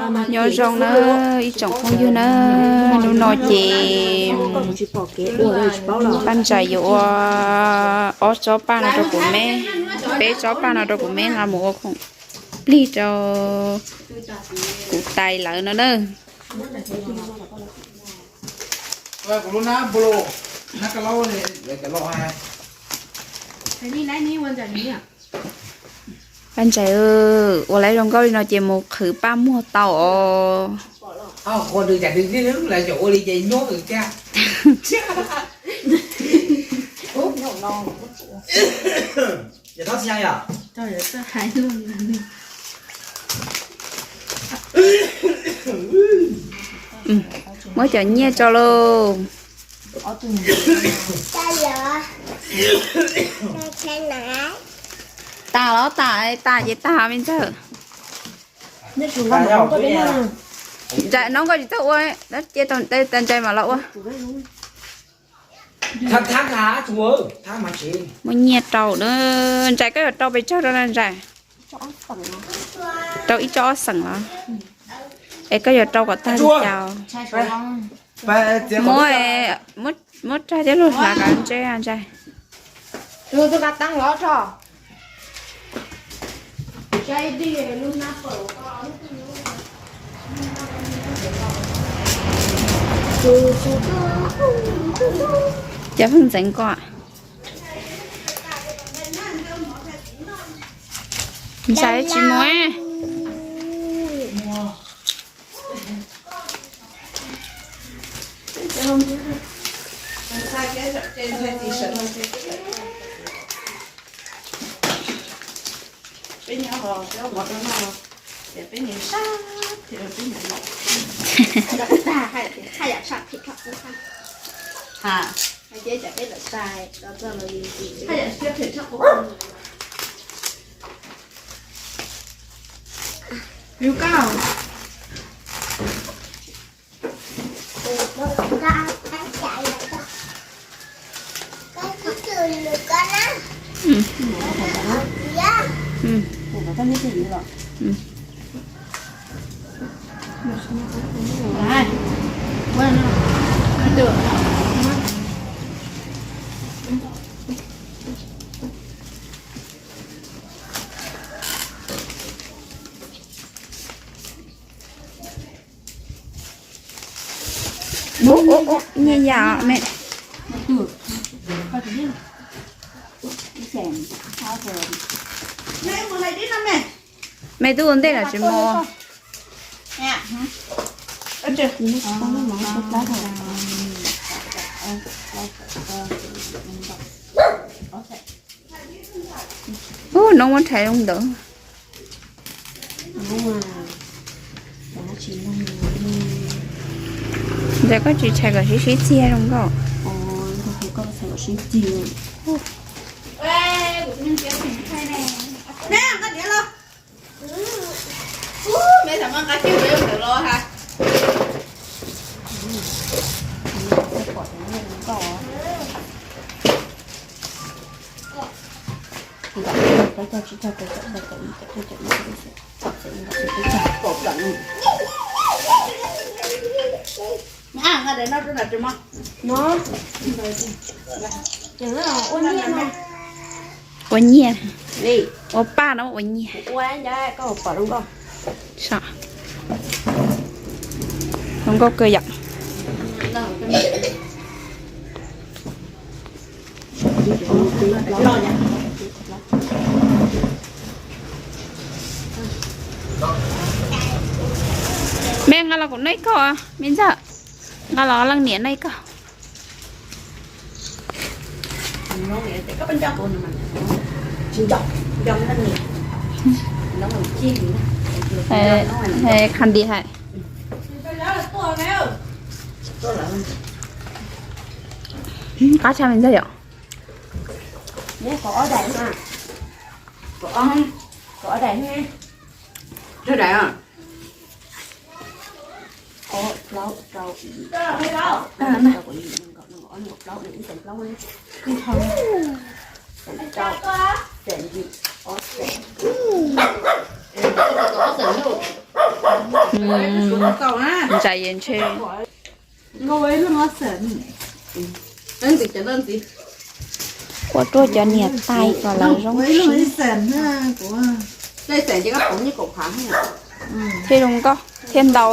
Nyob zoo na ib tsoom phooj ywg na, hnub no ces Paj Ntsais yuav ua ob tsob paj no rau kuv me, peb tsob paj no rau kuv me nqa mus ua khoom plig rau kuv tais lawv no na. Paj Ntsais, ua lawv zoo nkauj li no ces mus qhwv paj muag tau os. Muab cov nyiaj tso lauj. Tas los tas, tas ces tas me ntxawg. Ntsais no koj tsis txawj ua, cia tas Ntsais mam los ua. Muab nyiaj rau na, Ntsais koj yuav rau pes tsawg rau na Ntsais? Rau ib tsob ob xeem los? Es koj yuav rau kom tag li cas? Muab, muab rag thiab lub hlav kav ntsej Ntsais. Cov pheej ntxeev koj. Ntsais tsis mus. Peb nyob ho peb ua mov rau noj, ces peb nyiam sab thiab peb nyiam los. Hais tias tshaj yam sab phem tshaj qub qab. Ha, hais tias peb lawm sai, haj yam siab phem tshaj qub qab. Yus koj. Ub, ub, ub, nyiaj yam me. Me twb ua ntej lawm tsis mus. Ub, noob muab rhais zoo ntawd. Ntawd koj tsis rhais kom sib sib txiag zoo nkauj. Ua nyiaj, ua paj no ua nyiaj. Zoo nkauj kawg yom. Me nqa los kuv neej koj, me ntxawg, nqa los leej niam neej koj. Qab tshaj me ntxawg yom. Ntsa yees ntshe. Ua ruaj cov niam tais kom lawv zoo siab thiab zoo nkauj thiab ntau.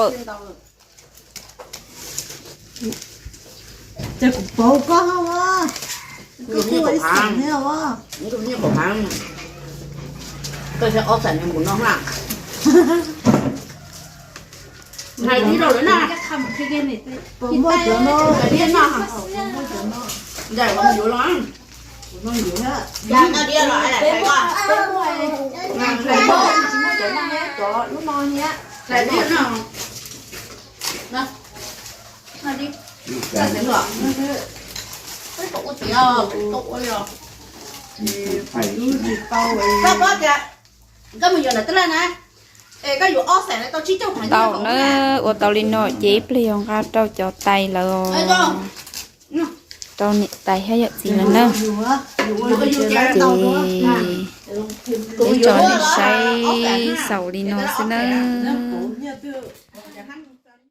Tau na, ua tau li no ces ib pliag yuav nqa rau cov tais lawv, rau niam tais thiab yawm txiv lawv na. Ces peb tso nej saib xaus li no xwb nawb.